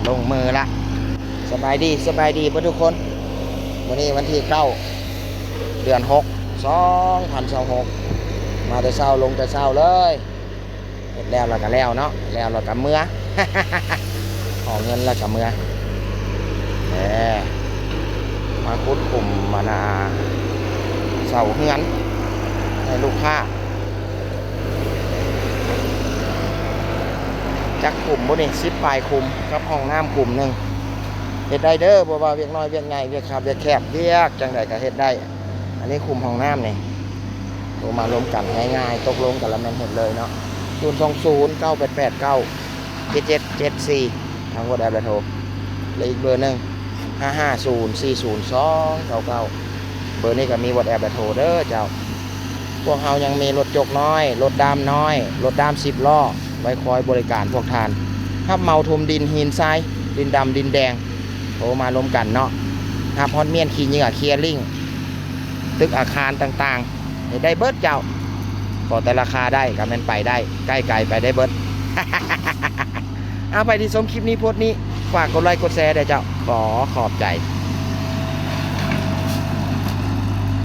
ລົງມືລະ. ສະບາຍດີ ສະບາຍດີເບິດທຸກຄົນ. ມື້ນີ້ວັນທີເກົ້າ ເດືອນຫົກ ສອງພັນຊາວຫົກ ມາແຕ່ເຊົ້າ ລົງແຕ່ເຊົ້າເລີຍ. ເຮັດແລ້ວລະກະແລ້ວເນາະ ແລ້ວລະກະເມືອ ຂໍເງິນລະກະເມືອ. ແຫຼະ ມາຂຸດຂຸມອັນນ່າ ເສົາເຮືອນໃຫ້ລູກຄ້າ. ຈັກຂຸມບຸນີ້ ສິບປາຍຂຸມ ກັບຫ້ອງນ້ຳຂຸມໜຶ່ງ. ເຮັດໄດ້ເດີ ບໍ່ວ່າວຽກນ້ອຍວຽກໃຫຍ່ ວຽກຄັບວຽກແຄບ ວຽກຈັ່ງໃດກະເຮັດໄດ້. ອັນນີ້ຂຸມຫ້ອງນ້ຳນີ້ ໂທມາລົມກັນງ່າຍໆ ຕົກລົງກັນລະແມ່ນເຮັດເລີຍເນາະ. ສູນສອງສູນ ເກົ້າແປດແປດເກົ້າ ເຈັດເຈັດເຈັດສີ່ ທາງ WhatsApp ແລະໂທ ແລະອີກເບີໜຶ່ງ ຫ້າຫ້າສູນສີ່ສູນສອງເກົ້າເກົ້າ. ເບີນີ້ກະມີ WhatsApp ແລະໂທເດີເຈົ້າ. ພວກເຮົາຍັງມີລົດຈົກນ້ອຍ ລົດດາມນ້ອຍ ລົດດາມສິບລໍ້ ໄວ້ຄອຍບໍລິການພວກທ່ານ. ຮັບເໝົາຖົມດິນຫີນຊາຍ ດິນດຳດິນແດງ ໂທມາລົມກັນເນາະ. ຮັບຮອດມ້ຽນຂີ້ເຫຍື້ອ ເຄຍລິ້ງ ຕຶກອາຄານຕ່າງໆ ເຮັດໄດ້ເບິດເຈົ້າ. ຂໍແຕ່ລາຄາໄດ້ກະແມ່ນໄປໄດ້ ໃກ້ໄກໄປໄດ້ເບິດ. ເອົາ ໃຜທີ່ຊົມຄລິບນີ້ໂພສນີ້ ຝາກກົດໄລກົດແຊເດີເຈົ້າ ຂໍຂອບໃຈ.